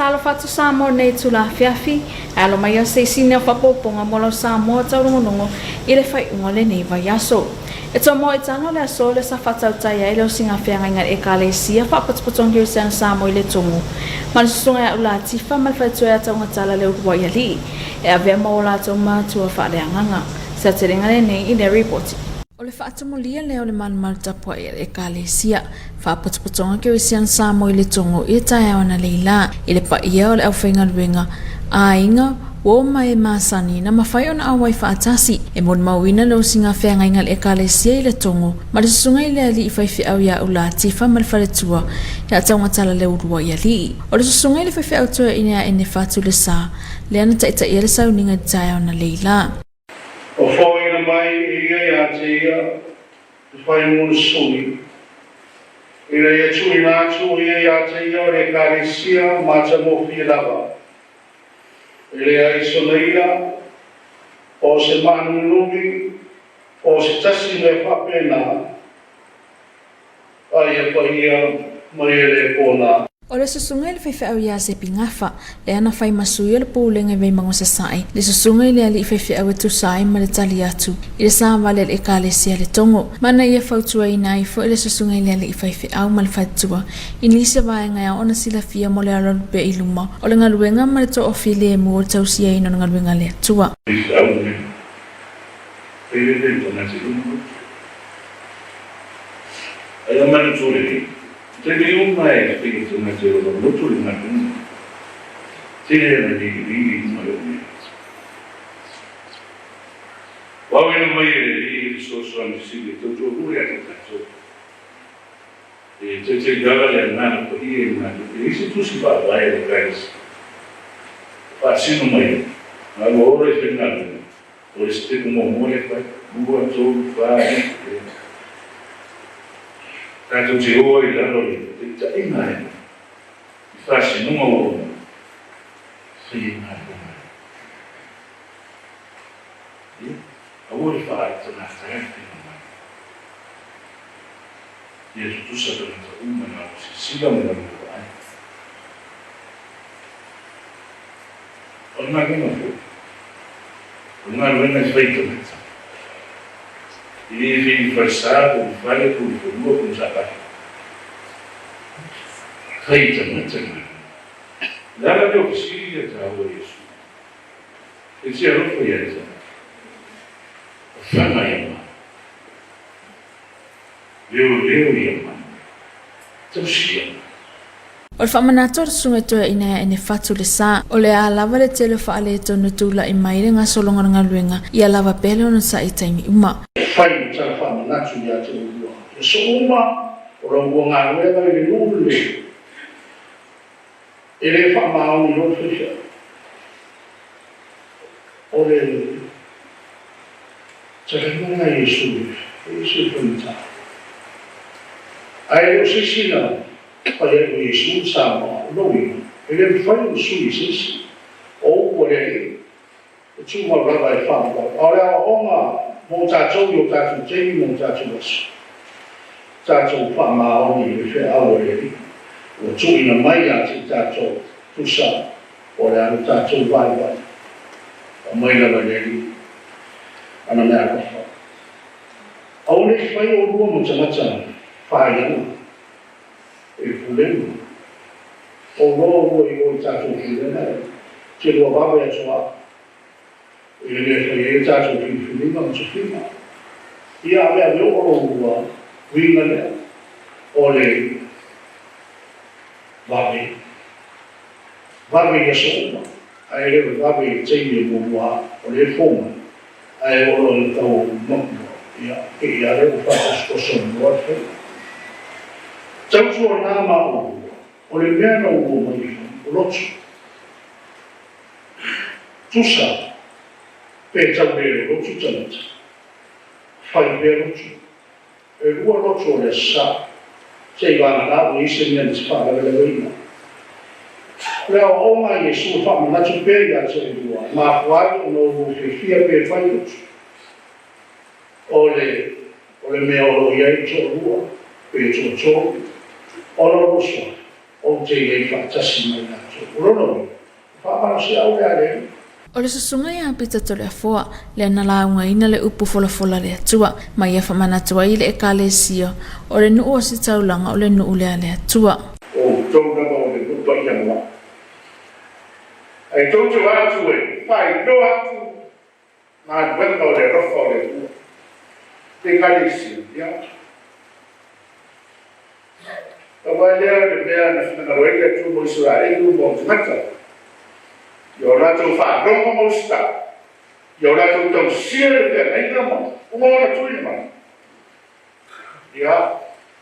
Faatalofa atu Samoa i lenei itula afiafi, e alo mai au se isi neo faaopoopoga mo lau Samoa taulogologo i le faaiuga o lenei vaiaso. E tomoa i taga o le aso lea sa faatautai ai le osiga feagaiga i le Ekalesia Faapotopotoga Kerisiano Samoa i Letogo ma le Susuga ia Ulatifa ma le Faletua ia Taugatala Leuluaialii e avea ma o latou matua faaleagaga. Se aotelega lenei i lea ripoti. O le faatumulia lea o le malumalu tapuai a le Ekalesia Faapotopotoga Kerisiano Samoa i Letogo i le taeao analeila i le paia o le aufaigaluega a aiga ua oma e masani na mafai ona auai faatasi e molimauina le osiga feagaiga a le Ekalesia i Letogo ma le susuga i le alii faifeau ia Ulatifa ma le faletua ia Taugatala Leuluaialii. O le susuga i le faifeau toeaina ia Enefatu Lesa lea na taitaia le sauniga i le taeao analeila. O foina mai e ia ia te ia te whai mo sui. Ina ia tuuina atu o ia ia te ia o le Ekalesia matagofie lava. E leai sona ila, o se maanunumi, o se tasi mea faapena, a ia paia ma ia le pona. O le susuga i le faifeau ia Sepi Gafa, lea na fai ma sui o le Pulega i Vaimauga Sasae, le susuga i le alii faifeau e tusa ai ma le tali atu i le savali a le Ekalesia Letogo. Ma na ia fautuaina ai foi le susuga i le alii faifeau ma le faletua i nisi o vaega e ao ona silafia mo le alualu pea i luma o le galuega ma le toafilemu o le tausiaina o le galuega a le Atua. Taimi uma e whiri tangata i roto motu i nga runga. Tele ana riri i runga i o mea. Wawena mai e le Alii i fesoasoani sili e tautoalu ia te tatou. E teitei lava le agaga paia i nga tupe i se tusi faavae a le Ekalesia. E faasino mai ai, nga ua ola i faigaluega, o le sitepu muamua lea fai, lua, tolu, fa, lima, e. Tatou te o ai i lalo o le taitaiga a le Alii i faasinoga ua uma, fai ai galuega a le Alii. Ia, aua le faaitagata ai le faiga mai. Ia tutusa tagata uma i lau silasila ma lau vaai. O le galuega foi, o le galuega e fai i tagata. E le fai i le falesa po o le fale po o le fanua po o le taavale. E fai i tagata le galuega. O le ala lea o fesili ia taua Iesu, e te alofa ia te au, o fana ia maua. Leoleo ia mai. Tausi ia mai. O le faamanatu a le Susuga i Toeaina ia ene fatu le sa, o le a lava le tele o faaletonu e tulai mai le gasologa o le galuega, ia lava pea le onosai i taimi uma. Fai le tala faamanatu ia te oulua, i aso uma o la oulua galuega i le nuu lenei, e le faamaoni lou faifeau. O le talanoaga a Iesu e ese le faigata. Ae le o se isi na fai ai o Iesu le Samoa, o lou igoa, e le mafai ona sui e se isi. O upu a le Alii, e tumau lava e faaauau. A o le aoaoga mo tatou i o tatou taimi ma o tatou aso, tatou faamaoni i le feau a le Alii ua tuuina mai ia te tatou, tusa O le a lo tatou vaivai, aumai lava i le Alii ana mea alofa. Aua ne i fai oulua ma tagata faaiaga i le pulega. O loa oulua i o i tatou pulega e te lua vave atu au i le mea e fai ai a tatou filifiliga ma tofiga. Ia aveave oo lo oulua uiga lea o le vave. Vave i aso uma, ae le o le vave i le taimi e muamua o lea e fou mai, ae oo loa i le tau makua, ia, pei lava lea ua faatosotoso loa le faiga. Tautuana ma oulua, o le mea na ou omai e fai, o loto. Tusa, pe tau le lolotu tagata, fai pea loto. E lua loto o le Aso Sa, se i vagana ua i ai se mea na te faalavelaveina. O le aoaoga a Iesu e faamanatu pea ia te oulua, e mafua ai ona oulua fiafia pe fai loto. O le o le mea o lo o i ai le toalua pe toatolu, ona o lou soa, ou te i ai faatasi ma i latou. tatou. O lona uiga, o faamalosiau lea a le Alii. O le susuga ia Pita Toleafoa, lea na laugaina le upu folafola a le Atua, ma ia faamanatu ai i le Ekalesia, o le nuu o se taulaga o le nuu lea a le Atua. O outou lava o le nuu paia ma au. Ae tou te o atu e faailoa atu galuega o le alofa o le Atua. Le Ekalesia, ia. Pau lava lea o le mea na finagalo ai le Atua mo Isaraelu ma ona tagata, ia o latou faalogo ma usitala, ia o latou tausia le feagaiga ma uma ona tuuina mai, ia,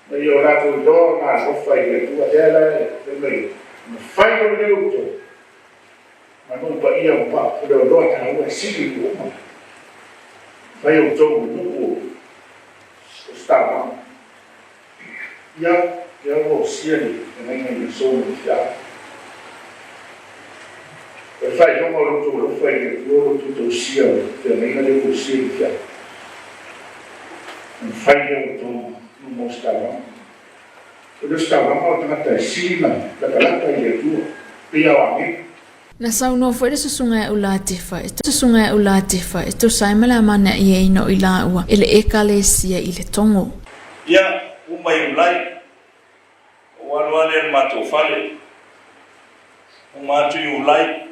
ma ia o latou iloa ona alofa i le Atua. Lea la e fai mai ai, Na fai loa lea outou ma nuu paia ma o le oloa taua e sili i nuu uma. Fai outou ma nuu o se taulaga. Ia, lea ua osia le feagaiga i aso ma le feau. O le faailoga o lo outou alofa i le Atua o lo outou tausia o le feagaiga lea ua osia i le feau. Na mafai lea outou ma nuu o se taulaga. O le ositaulaga o tagata e sili na latalata i le Atua, pei a o agelu. Na saunoa foi le Susuga ia Ulatefa e Susuga ia Ulatefa e tusa ai ma le amana'iaina o i laua e le Ekalesia i le Togo. Ia, uma i Ulai, ou alu lava lea i le matou fale. Uma atu i Ulai,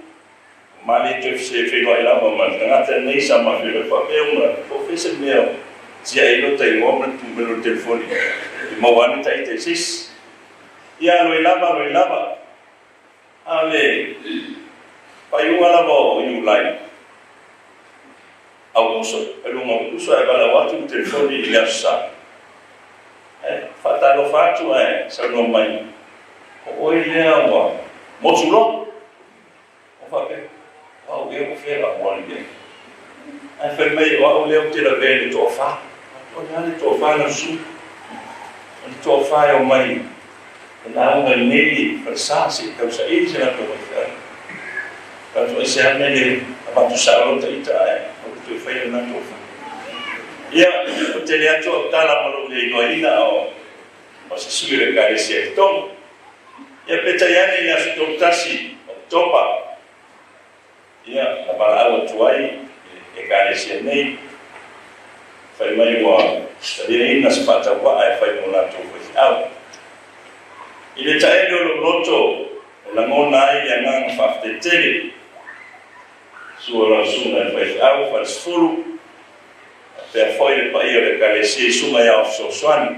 ma le toe feiloai lava ma le tagata lenei sa ma feiloai faapea uma po o fea se mea o tiai ai lota igoa ma le numera o le telefoni e maua ane ta ita i se isi. Ia, alo ai lava, alo ai lava. A o le faaiuga lava o Iulai, Aukuso, faaiuga o Aukuso ae valaau atu le telefoni i le Aso Sa. Ae faatalofa atu ae saunoa mai, o oe lea ua motu loa. Ou faapea, o au ea ua fea lau alu i ai? Ae fai mai, o au lea ou te lavea i le toafa. O le a le toafa lau susuga? O le toafa e omai e lauga i nei i falesa se i tausaili se latou faifeau. Tatou aisea mea le avatu sao loa ta ita ae aua le toe faia lena toafa. Ia, ua tele atu au tala ma lou le iloaina o se sui o le Ekalesia i Togo. Ia peitai ane i le aso 31 Oketopa, ia, na valaau atu ai i le Ekalesia nei, fai mai ua taliaina se faatauvaa e fai mo latou faifeau. I le taele o lou loto e lagona ai le agaga faafetai tele, sua lau susuga i le faifeau falesefulu, faapea foi le paia o le Ekalesia i Susuga ia Fesoasoani,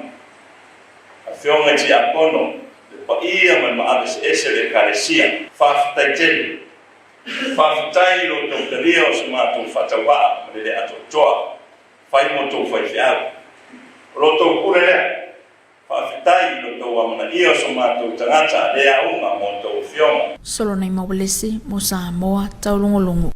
Afioga i Tiakono, le paia ma le maave eseese o le Ekalesia. Faafetai tele. Faafetai i lo outou talia o se matou faatauvaa ma le le atoatoa fai mo outou faifeau. O lo outou pule lea. Faafetai i lo outou amanaia o so matou tagata le auga mo outou afioga. Solonai Mawalesi mo Samoa Taulogologo.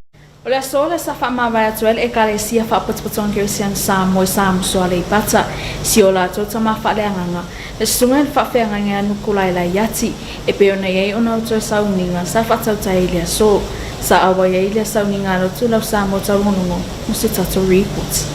O le aso lea sa faamavae atu ai le Ekalesia Faapotopotoga Kerisiano Samoa i Samusu Aleipata, si o latou tama faaleagaga, le susuga i le faafeagaiga ia Nukulaelae Iati, e pei ona i ai ona o toe sauniga sa faatautai ai i le aso. Sa auai ai lea sauniga a lotu lau Samoa Taulogologo mo se tatou report.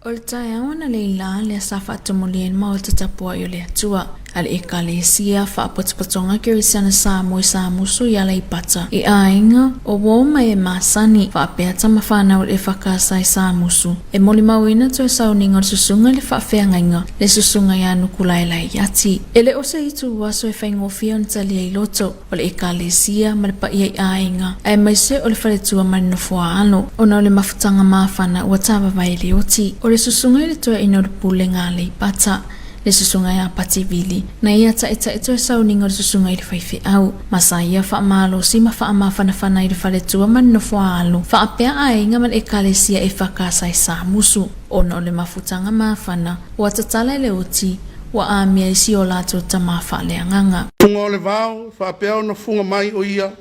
O le taeao analeila lea sa faatomulia ai le Maota Tapuai o le Atua a le Ekalesia Faapotopotoga Kerisiana Samoa i Samusu i Aleipata i aiga o uo ma e masani faapea tama fanau o le EFKS i Samusu e molimauina toe sauniga o le susuga i le faafeagaiga le susuga ia Nukulaelae Iati. E le o se itu aso e faigofie ona talia i loto o le Ekalesia ma le paia i aiga, aemaise o le faletua ma le nofoaalo, ona o le mafutaga mafana ua tavavae le oti. O le susuga i le toeaina o le Pulega a Aleipata, le susuga ia Pati Vili, na ia taita'i toe sauniga o le susuga i le faifeau, ma sa ia faamalosi ma faamafanafana i le faletua ma le nofoaalo, faapea aiga ma le Ekalesia EFKS i Samusu, ona o le mafutaga mafana ua tatala i le oti, ua amia i si o latou tama faaleagaga. Fuga o le vao, faapea ona fuga mai o ia,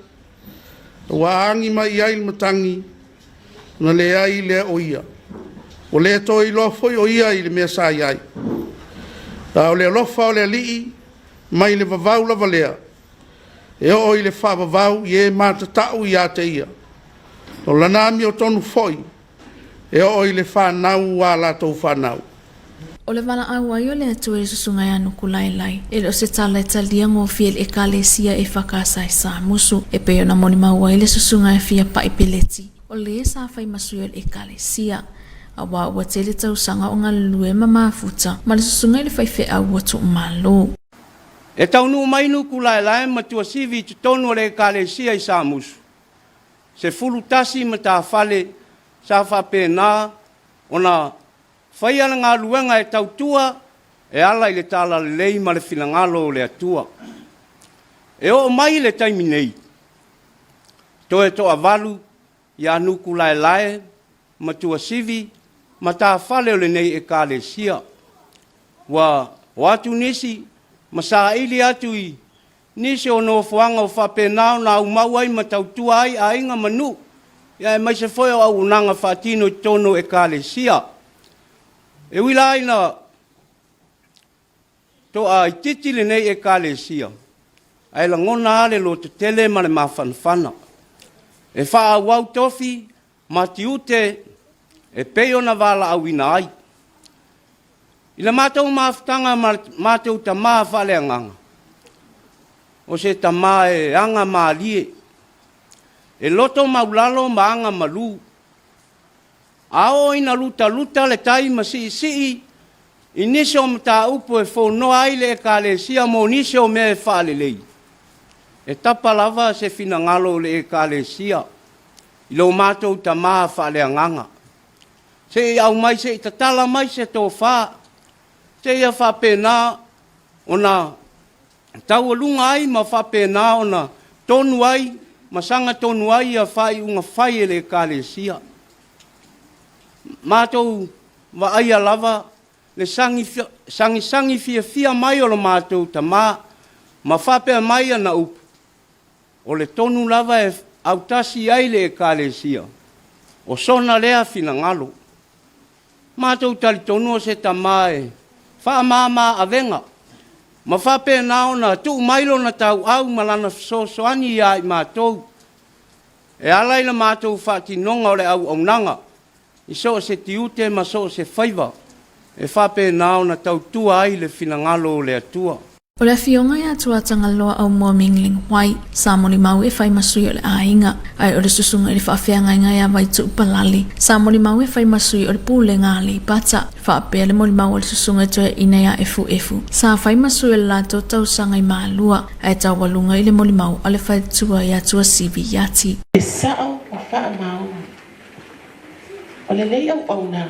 ua agi mai i ai le matagi, ona leai lea o ia. Ua le toe iloa foi o ia i le mea sa i ai. A o le alofa o le Alii mai le vavau lava lea, e oo i le faavavau i e matatau ia te ia. O lana amiotonu foi, e oo i le fanau a latou fanau. O le valaau ai o le Atua i le susuga ia Nukulaelae, e le o se tala e talia gofie i le Ekalesia EFKS i Samusu, e pei ona molimau ai le susuga ia Fia Pa'i Peleti, o le sa fai ma sui o le Ekalesia, aua ua tele tausaga o galulue ma mafuta ma le susuga i le faifeau ua tuumalo. E taunuu mai Nukulaelae ma Tuasivi i totonu o le Ekalesia i Samusu, 11 matafale sa faapena ona Faia le galuega e tautua e ala i le talalelei ma le finagalo o le Atua. E oo mai i le taimi nei, toe toavalu ia Nukulaelae ma Tuasivi ma Tafale o lenei Ekalesia. Ua o atu nisi ma saili atu i nisi o nofoaga o faapena ona aumau ai ma tautua ai aiga ma nuu, aemaise foi o auaunaga faatino i totonu o Ekalesia. E ui la ina toaitiiti lenei Ekalesia, ae lagona lava le lototele ma le mafanafana e faaauau tofi ma tiute e pei ona valaauina ai. I le matou mafutaga ma le matou tama faaleagaga, o se tama e aga malie, e loto maulalo ma aga malu. A oo ina lutaluta le tai ma siisii i nisi o mataupu e fonoa ai le Ekalesia mo nisi o mea e faalelei, e tapa lava se finagalo o le Ekalesia i lo matou tama faaleagaga. Se i aumai se i tatala mai se tofa, seia faapena ona taualuga ai ma faapena ona tonu ai ma saga tonu ai ia faaiuga fai e le Ekalesia. Matou vaaia lava le sagisagi fiafia mai o lo matou tama ma faapea mai ana upu, O le tonu lava e autasi ai le Ekalesia, o sona lea finagalo. Matou talitonu o se tama e faamama avega ma faapena ona tuu mai lona tauau ma lana fesoasoani ia i matou e ala i le matou faatinoga o le auaunaga i so o se tiute ma so o se faiva e faapena ona tautua ai le finagalo o le Atua. O le afioga ia Tuatagaloa Aumua Mingling White, sa molimau e fai ma sui o le aiga, ae o le susuga i le faafeagaiga ia Vaituu Palali, sa molimau e fai ma sui o le Pulega a Aleipata. Faapea le molimau a le susuga i Toeaina ia Efuefu, sa fai ma sui o le latou tausaga i Malua, ae taualuga i le molimau a le faletua ia Tuasivi Iati. E sao ma faamaoni. O lenei auauna,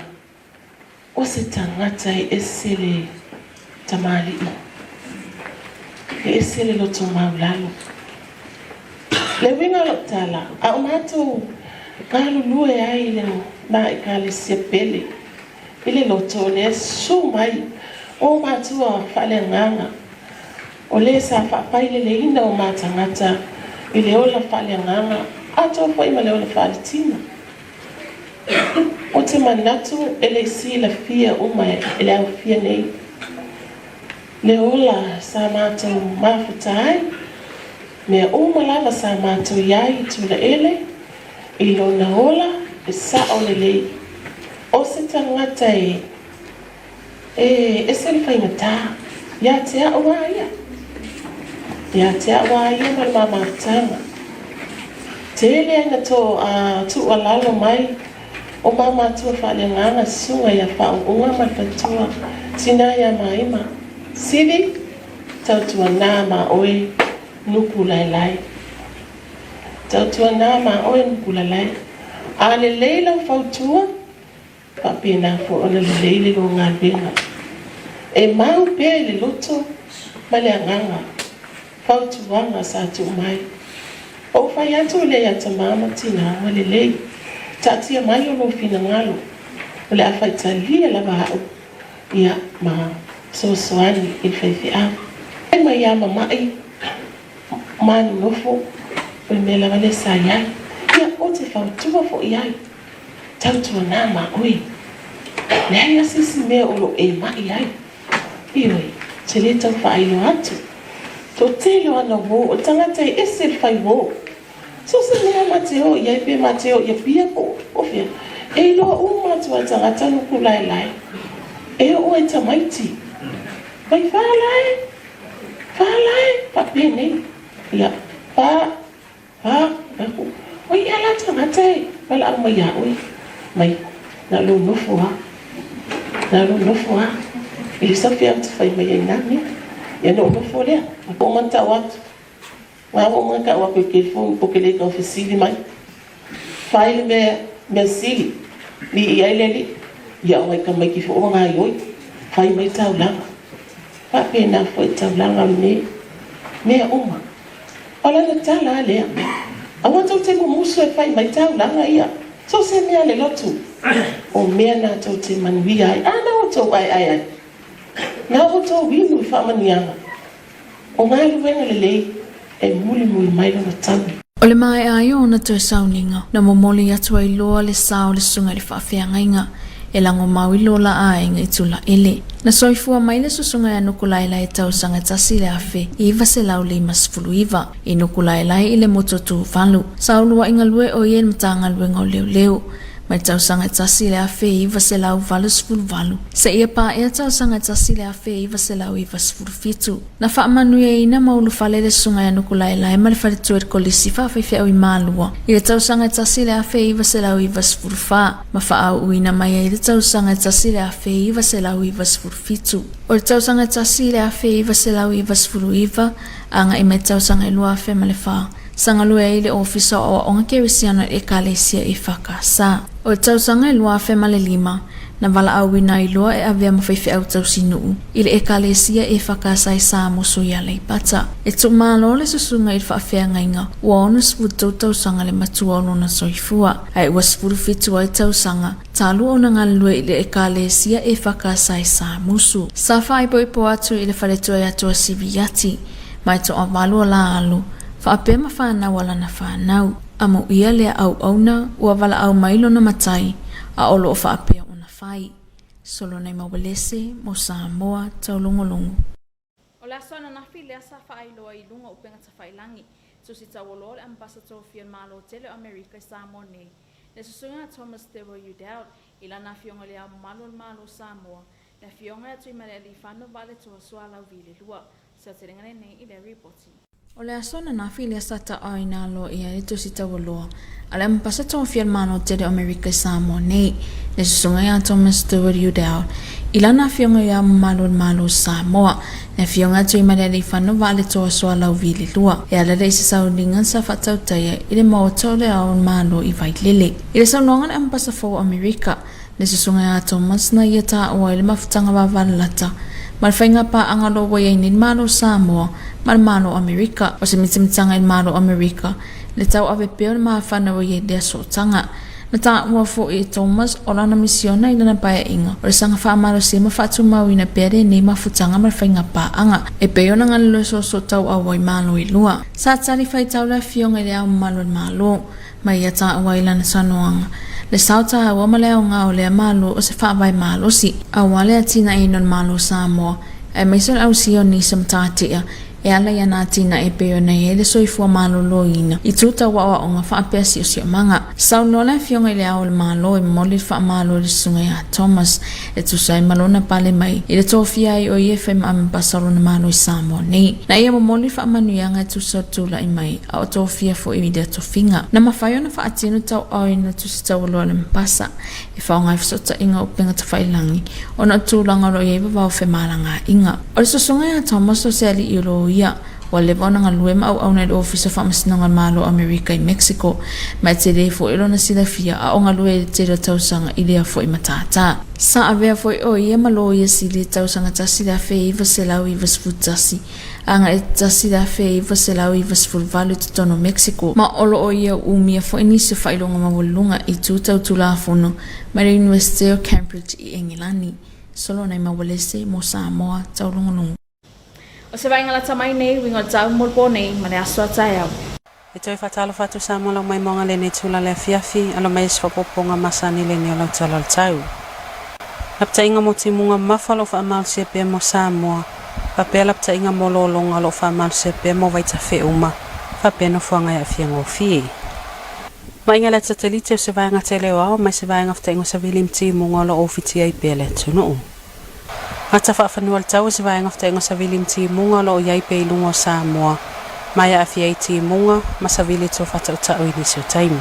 o se tagata e ese le tamalii, e ese le loto maulalo. Le uiga o lau tala, a o matou galulue ai i lena Ekalesia pele, i le loto o lea susu mai o matua faaleagaga, o le sa faapaileleina o ma tagata i le ola faaleagaga atoa foi ma le ola faaletino. Ou te manatu e le i silafia uma e le aufia nei le ola sa matou mafuta ai, mea uma lava sa matou i ai i Tulaele i lona ola e sao lelei. O se tagata e E ese le faigata ia te au a ia. Ia te au a ia ma le mamafutaga. Tele ai na to a tuualalo mai o ma matua faaleagaga susuga ia Faauuga ma le faletua tina ia Maima. Sili, tautuana ma oe nuku laelae. Tautuana ma oe nuku lalae. A lelei lau fautua, Faapena foi ona lelei le lua galuega. E mau pea i le loto ma le agaga, fautuaga sa tuu mai. Ou fai atu lea ia tama ma tina ua lelei, taatia mai o lou finagalo, o le a faitalia lava au ia ma fesoasoani i le faifeau. Fai mai ia mama'i ma nonofo, o le mea lava lea sa i ai. Ia, ou te fautua foi i ai. Tautuana ma oe. Leai lava se isi mea o lo o e maʻi ai. Ioe, te le tau faailoa atu. Toatele o ana uō, o le tagata e ese le fai uō. So o se mea ma te o i ai pe ma te o i Apia po o fea, e iloa uma atu lava e le tagata nuku laelae. E oo ai tamaiti mai fa lae, fa lae, faapenei. Ia, fa, fa, fai atu, o ia la tagata e valaau mai ia oe, mai, na o lou nofo lava, na o lou nofo lava, e le sau fea ou te fai mai ai i na mea. Ia na ou nofo lea, ua uma ona tau atu, Nga ua uma tau atu i telefoni po te le tau fesili mai. Fai le mea mea sili li i ai le alii, ia o nai tamaiti foi ua gaioi, fai mai taulaga. Faapena foi taulaga o lenei mea uma. O lana tala a lea, aua tou te mumusu e fai mai taulaga ia, so se mea le lotu, o mea na tou te manuia ai, a na outou aeae ai, na outou inu i faamanuiaga. O galuega lelei e mulimuli mai lona taimi. O le maea ai o ona toe sauniga, na momoli atu ai loa le sa o le susuga i le faafeagaiga e lagomau i lo la aiga i Tulaele. Na soifua mai le susuga ia Nukulaelae i tausaga 1959 i Nukulaelae i le motu o Tuvalu. Sa uluai galue o ia i le Matagaluega o Leoleo mai tausaga 1988 seia paea tausaga 1997. Na faamanuiaina ma ulufale le Susuga ia Nukulaelae ma le Faletua i le Kolisi Faafaifeau i Malua i le tausaga 1994 ma faaauuina mai ai i le tausaga 1997. O le tausaga 1999 agai mai le tausaga 2004, sa galue ai i le Ofisa o Aoaoga Kerisiano i le Ekalesia EFKS. O le tausaga 2005, na valaauina ai loa e avea ma faifeau tausinuu i le Ekalesia EFKS i Samusu i Aleipata. E tuumalo le susuga i le faafeagaiga ua 63 tausaga le matua o lona soifua, ae ua 17 ai tausaga talu ona galulue i le Ekalesia EFKS i Samusu. Sa faaipoipo atu i le faletua ia Tuasiviati, mai toavalu o la alu, faapea ma fanau a lana fanau. Amuia lea auauna ua valaau mai lona matai, a o loo faapea ona fai. Solonai Mawelese mo Samoa Taulogologo. O le aso ananafi lea sa faailoa i luga o upega tafailangi, tusi taualoa o le Ambasa Tofia o le Malo Tele o Amerika i Samoa nei, le Susuga Thomas Thewa Udell i lana afioga i le Ao Mamalu o le Malo o Samoa, le Afioga ia Tuimalealiifano Vaaletoa Sualauvi le Lua. Seotelega lenei i lea ripoti. O le aso ananafi lea sa taaoina aloaia ai le Tusi Taualoa a le Amapasa Tofia o le Malo Tele o Amerika i Samoa nei, le Susuga ia Thomas Stewart Udall, i lana afioga i Ao Mamalu o le Malo o Samoa, le afioga ia Tuimalealiifano Vaaletoa Sualauvi le Lua, e ala lea i se sauniga sa faatautaia i le Maota o le Ao o le Malo i Vailele. I le saunoaga a le Amapasa fou o Amerika, le Susuga ia Thomas na ia taua ai le mafutaga vavalalata ma le faiga paaga o lo o ua i ai nei le Malo o Samoa ma le Malo o Amerika. O se mitamitaga i le Malo o Amerika le tauave pea o le mafana ua i ai lea sootaga. Na taua foi e Thomas o lana misiona i lana paeaiga o le saga faamalosia ma faatumauina pea lenei mafutaga ma le faiga paaga e pei ona galulue soosoo tauau ai Malo e lua. Sa tali faitau le Afioga i le Ao Mamalu o le Malo Ma ia taua i lana saunoaga, le sao taua ma le aoga o lea Malo o se faavae malosi, aua le atinaeina o le Malo o Samoa, aemaise o le ausia o nisi o matatia e ala i ana atinae e pei ona i ai le soifua maloloina i itu tau aoaoga faapea siosiomaga. Saunoa le Afioga i le Ao o le Malo e momoli le faamalo i le Susuga ia Thomas e tusa ai ma lona pale mai i le tofia ai o ia e fai ma amepasa o lona Malo i Samoa nei. Na ia momoli le faamanuiaga e tusa o le tulai mai a o tofia foi i lea tofiga. Na mafai ona faatino tauaoina le tusi taualoa a le Mpasa e faaaoga ai fesootaiga o upega tafailangi ona o tulaga o lo o i ai vavao femalagaaiga. O le susuga ia Thomas o se alii o loia, ua leva ona galue ma auauna i le Ofisa o Faamasinoga o le Malo o Amerika i Mexico, ma e tele foi lona silafia a o galue i le tele o tausaga i lea foi matata. Sa avea foi o ia ma loia sili i tausaga 1991 agai i 1998 i totonu o Mexico, ma o lo o ia umia foi nisi o faailoga maualuluga i itu tau Tulafono mai le Iunivesite o Cambridge i Engelani. Solonai Maualese mo Samoa Taulogologo. O se vaaiga lata mai nei, uiga o le tau mo le po nei ma le aso a taeao. E toe faatalofa atu Samoa lau maimoaga lenei tula le afiafi, alo mai e se faaopoopoga masani lenei o lau tala o le tau. Lapataiga mo timuga mamafa o lo o faamalosia pea mo Samoa, faapea lapataiga mo lologa o lo o faamalosia pea mo vaitafe uma, faapea nofoaga e aafia gofie. Vaaiga le satelite o se vaega tele o ao mai se vaega fetaiga o savili ma timuga o lo o ofitia ai pea le atunuu. Gata faafanua o le tau o se vaega fetaaiga savili ma timuga o lo o i ai pea i luga o Samoa, ma e aafia ai timuga ma savili e toe faatautau i nisi o taimi.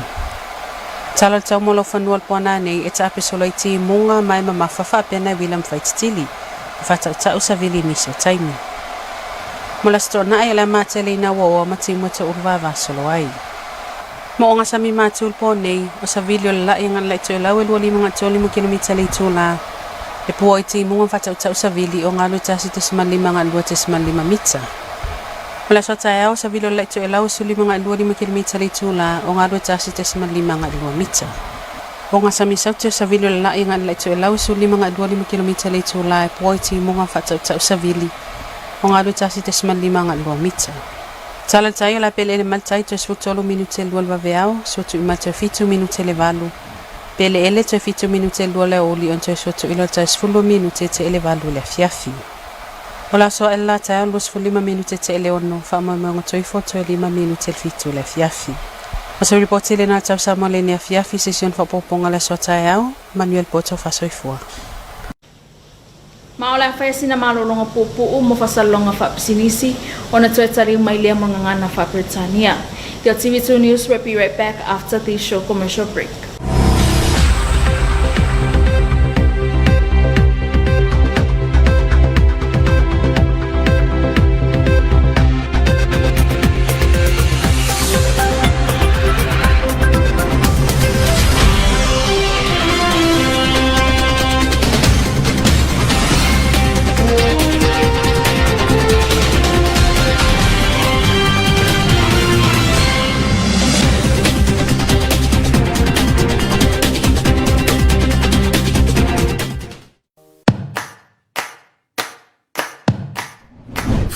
Tala o le tau mo lau fanua o le Puana nei e taape solo ai timuga ma e mamafa faapea nai uila ma faititili e faatautau savili i nisi o taimi. Mo le Aso Toonai o le a matele ina ua oa ma timu e toe uluvāvā solo ai. Mo oga sami matu i le po nei, o savili o le la'i e galala'i toelau e 253 kilomita le itulā, e pua i timuga ma faatautau savili o galu e 1.5 2.5 mita. O le aso a taeao, savili o le la'i toelau e 15.25 kilomita le itulā o galu e 1.5 mita. O sami sauti o savili o le la'i e galala'i toelau e 15.25 kilomita le itulā e pua i timuga ma faatautau savili o galu e 1.5 mita. Tala le tai o le a peleele mai le tai toe 13 minute le 2 le vaveao, sua tu'i mai toe 7 minute le 8. Peleele toe 7 minute le 2 le aoauli ona toe sua tu'i loa le tai 12 minute te'e le 8 i le afiafi. O le aso a'e le la taeao 25 minute te'e le 6, faamoemoega toifo toe 5 minute le 7 i le afiafi. O se lipoti lena a le Tau Samoa i lenei afiafi i se isi ona faaopoopoga o le aso a taeao, manuia le po taufasoifua. Ma o le a faia sina malologa puupuu mo fasalologa faapisinisi ona toe taliu mai lea mo le gagana faa-Peretania. Your TV2 News will be right back after this short commercial break.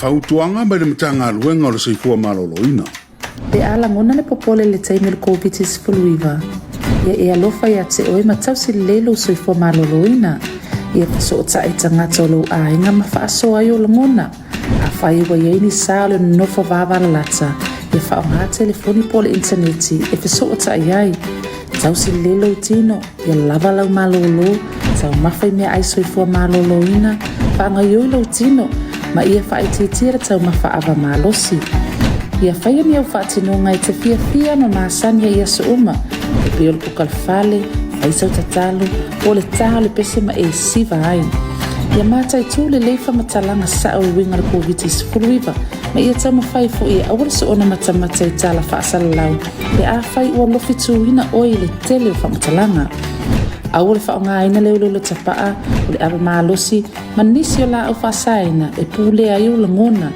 Fautuaga mai le Matagaluega o le Soifua Maloloina. Pe a lagona le popole i le taimi o le Koviti-19, ia e alofa ia te oe ma tausi lelei lou soifua maloloina. Ia fesootai i tagata o lou aiga ma faasoa ai ou lagona. Afai ua i ai ni sa o le nonofo vavalalata, ia faaaoga telefoni po o le initaneti e fesootai ai. Tausi lelei lou tino, ia lava lau malōlō, taumafa i meaai soifua malōlōina, faagaioi lou tino, ma ia faaitiitia le taumafa ava malosi. Ia faia ni au faatinoga e te fiafia ma masani ai i aso uma, e pei o le kuka le fale, fai sau tatalo, po o le tā o le pese ma e siva ai. Ia mataitū lelei faamatalaga sa'o e uiga i le Koviti-19, ma ia taumafai foi e aua le soona matamata i tala faasalalau pe afai ua lofituina oe i le tele o faamatalaga. Aua le faaaogaina le uleule tapa'a, o le ava malosi, ma nisi o laau faasaina e pulea ai ou lagona,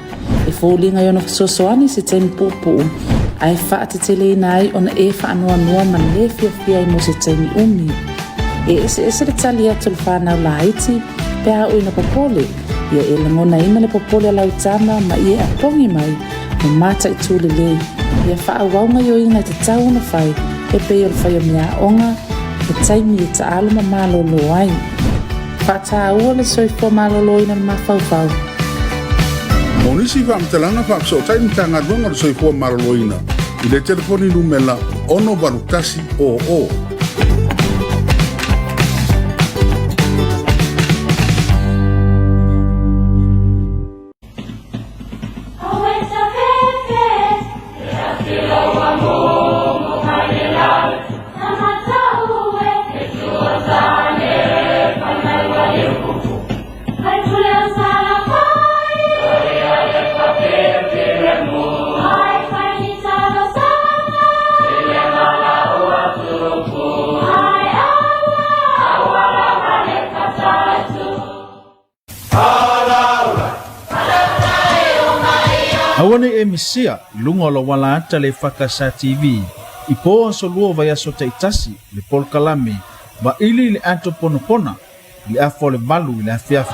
e foliga i ona fesoasoani i se taimi puupuu, ae faateteleina ai ona e faanoanoa ma le fiafia ai mo se taimi umi. E eseese le tali atu a le whanau laiti pe a oo ina popole, ia e lagonaina le popole a lau tama ma ia e apogi mai ma mataitū lelei, ia faaauau gaoioiga e tatau ona fai e pei o le fai o meaaoga, le taimi e taalo ma malōlō ai. Faataua le soifua malōlōina o le mafaufau. Mo nisi faamatalaga faafesootai Matagaluega o le Soifua Maloloina i le telefoni numela 681 00. Aua ne i e misia i luga o lou ala ata le EFKS TV i po aso lua o vaiaso taitasi le polokalame Vaili i le Ato Ponapona i le afa o le 8 i le afiafi.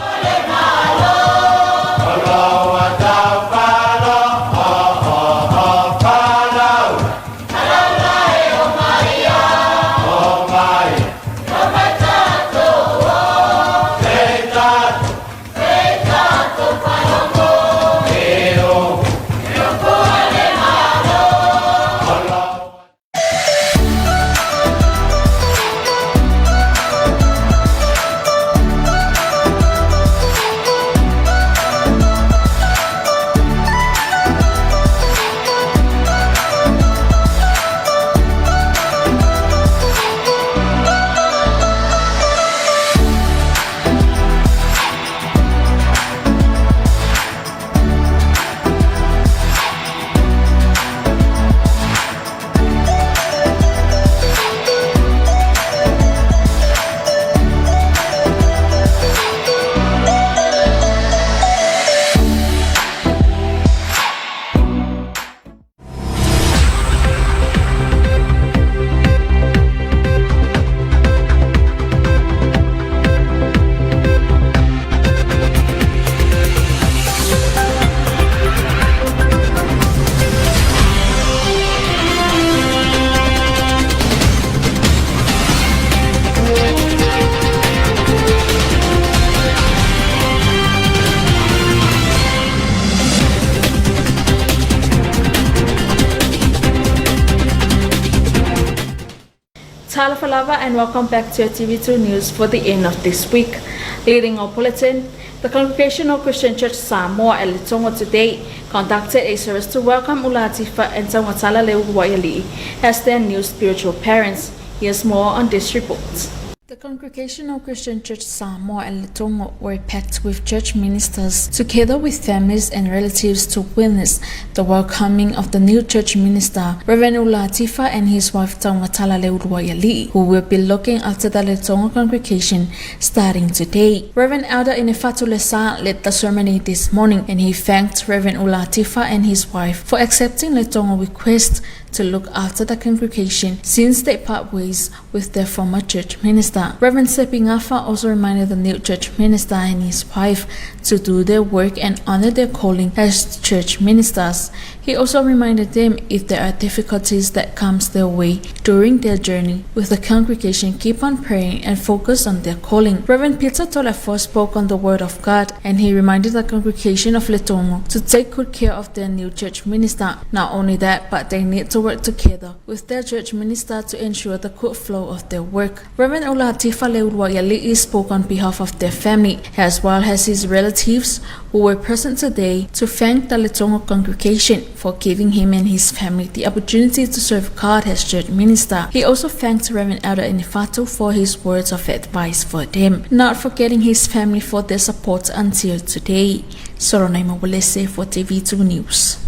Talofa lava and welcome back to TV2 News for the end of this week. Leading our bulletin, the Congregational Christian Church Samoa at Letogo today conducted a service to welcome Ulatifa and Taugatala Leulua'iali'i as their new spiritual parents. Here's more on this report. The Congregational Christian Church Samoa and Letogo were packed with church ministers, together with families and relatives to witness the welcoming of the new church minister, Reverend Ulatifa and his wife Taugatala Leulua'iali'i, who will be looking after the Letogo congregation starting today. Reverend Elder Inefatu Lesa led the ceremony this morning, and he thanked Reverend Ulatifa and his wife for accepting Letogo request to look after the congregation since they part ways with their former church minister. Reverend Sepi Ngafa also reminded the new church minister and his wife to do their work and honor their calling as church ministers. He also reminded them if there are difficulties that comes their way during their journey with the congregation, keep on praying and focus on their calling. Reverend Peter Tolefo spoke on the word of God, and he reminded the congregation of Letogo to take good care of their new church minister. Not only that, but they need to work together with their church minister to ensure the good flow of their work. Reverend Ulatifa Leulua'iali'i spoke on behalf of their family, as well as his relatives who were present today, to thank the Letogo congregation for giving him and his family the opportunity to serve God as church minister. He also thanked Reverend Elder Inifato for his words of advice for them, not forgetting his family for their support until today. Soronai Mawalese for TV2 News.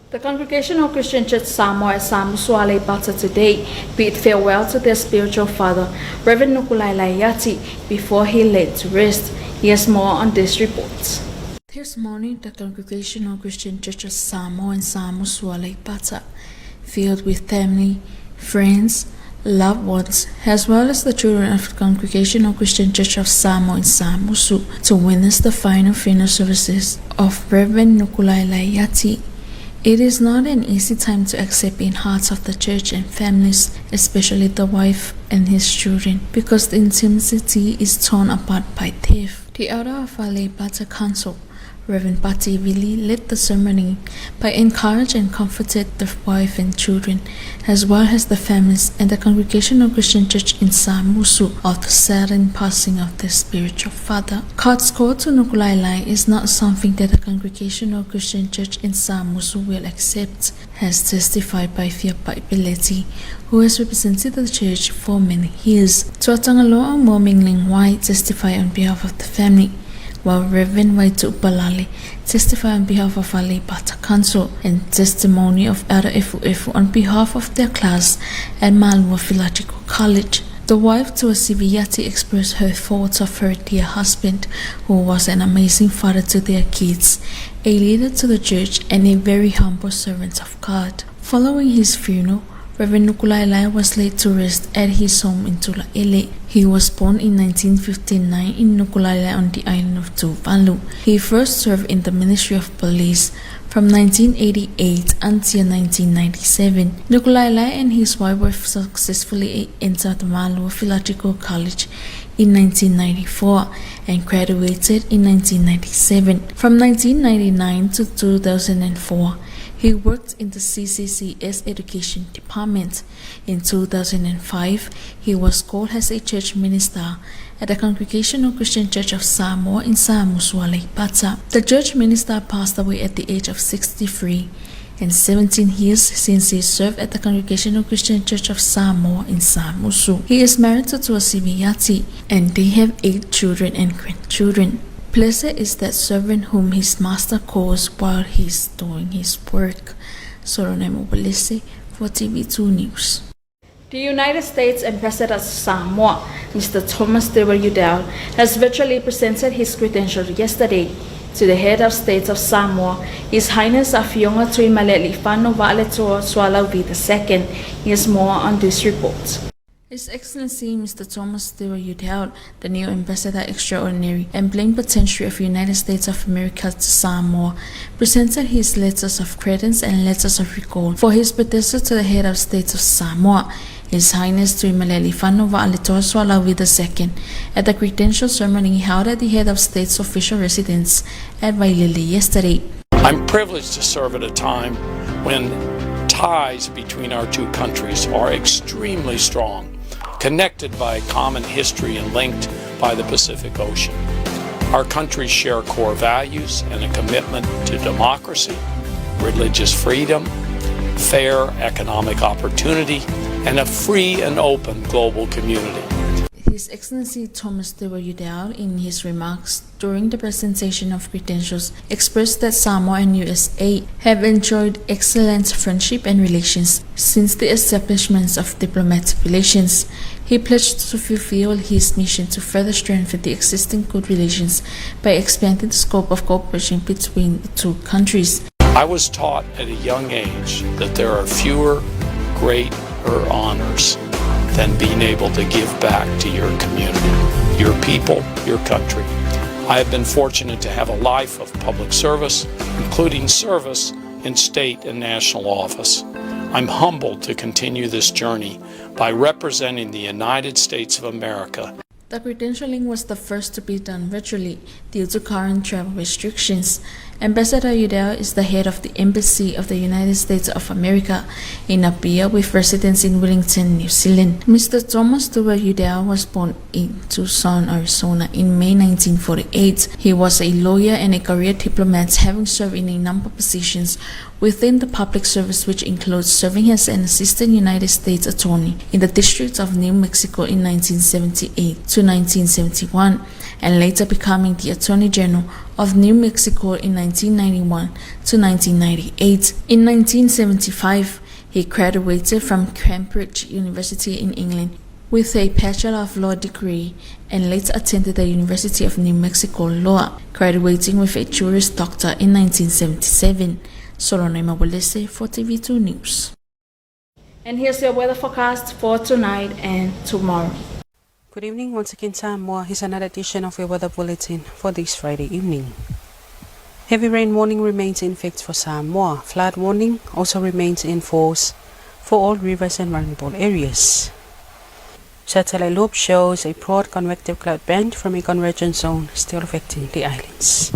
The Congregational Christian Church Samoa at Samusu Aleipata today bid farewell to their spiritual father, Reverend Nukulaelae Iati, before he laid to rest. Here's more on this report. This morning, the Congregational Christian Church of Samoa in Samusu Aleipata, filled with family, friends, loved ones, as well as the children of the Congregational Christian Church of Samoa in Samusu, to witness the final funeral services of Reverend Nukulaelae Iati. It is not an easy time to accept in hearts of the church and families, especially the wife and his children, because the intimacy is torn apart by death. The elder of Aleipata Council, Reverend Pati Vili, led the ceremony by encouraged and comforted the wife and children, as well as the families and the Congregational Christian Church in Samusu of the sudden passing of their spiritual father. God's call to Nukulaelae is not something that the Congregational Christian Church in Samusu will accept, as testified by Fiapai Beleti, who has represented the church for many years. Tuatangaloa Mo White testified on behalf of the family, while Reverend Waitu Balali testified on behalf of Aleipata Council, and testimony of Elder Efu on behalf of their class at Malua Theological College. The wife to Iati expressed her thoughts of her dear husband, who was an amazing father to their kids, a leader to the church, and a very humble servant of God. Following his funeral, Reverend Nukulaelae was laid to rest at his home in Tulaele. He was born in 1959 in Nukulaelae on the island of Tuvalu. He first served in the Ministry of Police from 1988 until 1997. Nukulaelae and his wife were successfully entered Malua Theological College in 1994 and graduated in 1997. From 1999 to 2004, he worked in the CCCS Education Department. In 2005, he was called as a church minister at the Congregational Christian Church of Samoa in Samusu, Aleipata. The church minister passed away at the age of 63 and 17 years since he served at the Congregational Christian Church of Samoa in Samusu. He is married to Tuasivi Iati, and they have 8 children and grandchildren. Blessed is that servant whom his master calls while he is doing his work. Soronai Mawalese for TV2 News. The United States Ambassador to Samoa, Mr. Thomas W. Udell, has virtually presented his credentials yesterday to the head of state of Samoa, His Highness Afioga Tuimalealiifano Vaaletoa Sualauvi II. Here's more on this report. His Excellency Mr. Thomas W. Udell, the new Ambassador Extraordinary and Plenipotentiary of United States of America to Samoa, presented his letters of credence and letters of recall for his predecessor to the head of state of Samoa, His Highness Tuimalealiifano Vaaletoa Sualauvi II, at the credential ceremony held at the head of state's official residence at Vailele yesterday. I'm privileged to serve at a time when ties between our two countries are extremely strong. connected by a common history and linked by the Pacific Ocean. Our countries share core values and a commitment to democracy, religious freedom, fair economic opportunity, and a free and open global community. His Excellency Thomas Stewart Udall, in his remarks during the presentation of credentials, expressed that Samoa and USA have enjoyed excellent friendship and relations since the establishment of diplomatic relations. He pledged to fulfill his mission to further strengthen the existing good relations by expanding the scope of cooperation between the two countries. I was taught at a young age that there are fewer greater honors than being able to give back to your community, your people, your country. I have been fortunate to have a life of public service, including service in state and national office. I'm humbled to continue this journey by representing the United States of America. The credentialing was the first to be done virtually due to current travel restrictions. Ambassador Udall is the head of the Embassy of the United States of America in Apia with residence in Wellington, New Zealand. Mr. Thomas Stewart Udall was born in Tucson, Arizona in May 1948. He was a lawyer and a career diplomat, having served in a number of positions within the public service, which includes serving as an assistant United States attorney in the District of New Mexico in 1978 to 1971, and later becoming the Attorney General of New Mexico in 1991 to 1998. In 1975, he graduated from Cambridge University in England with a Bachelor of Law degree and later attended the University of New Mexico Law, graduating with a Juris Doctor in 1977. Solonema Walese for TV2 News. And here's your weather forecast for tonight and tomorrow. Good evening once again, Samoa. Here's another edition of your weather bulletin for this Friday evening. Heavy rain warning remains in effect for Samoa. Flood warning also remains in force for all rivers and vulnerable areas. Satellite loop shows a broad convective cloud band from a convergence zone still affecting the islands.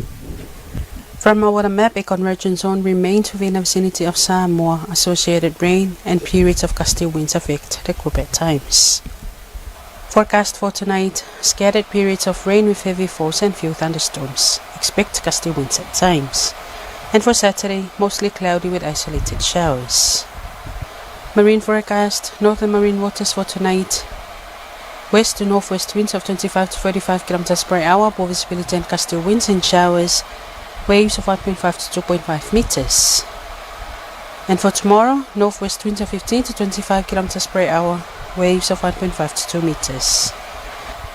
From our weather map, a convergence zone remains within the vicinity of Samoa. Associated rain and periods of gusty winds affect the group at times. Forecast for tonight, scattered periods of rain with heavy falls and few thunderstorms. Expect gusty winds at times. And for Saturday, mostly cloudy with isolated showers. Marine forecast, northern marine waters for tonight. West to northwest winds of 25 to 45 kilometers per hour, poor visibility and gusty winds and showers. Waves of 1.5 to 2.5 meters. And for tomorrow, northwest winds of 15 to 25 kilometers per hour, waves of 1.5 to 2 meters.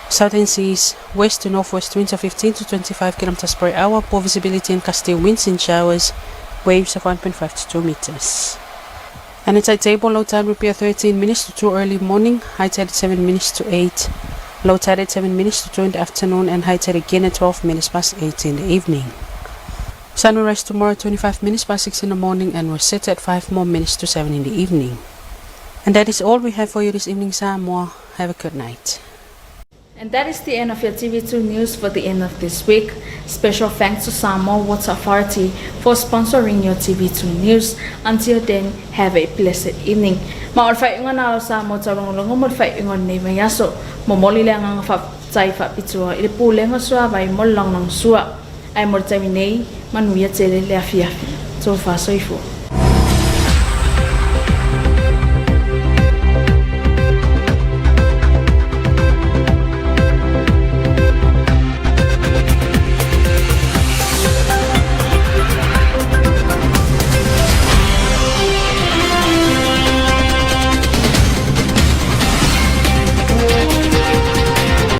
Southern seas, west to northwest winds of 15 to 25 kilometers per hour, poor visibility and gusty winds and showers, waves of 1.5 to 2 meters. And at tide table, low tide will be at 13 minutes to 2 early morning, high tide at 7 minutes to 8, low tide at 7 minutes to 2 in the afternoon, and high tide again at 12 minutes past 8 in the evening. Sun will rise tomorrow at 25 minutes past 6 in the morning and will set at 5 more minutes to 7 in the evening. And that is all we have for you this evening, Samoa. Have a good night. And that is the end of your TV2 news for the end of this week. Special thanks to Samoa Water Authority for sponsoring your TV2 news. Until then, have a blessed evening. Ma o le faaiuga na o Samoa taulogologo mo le faaiuga o lenei vaiaso. Momoli le agaga faafetai faapitoa i le Pulega o Suavai mo le lagolagosua. Ae mo le taimi nei, manuia tele le afiafi. Tofa soifua.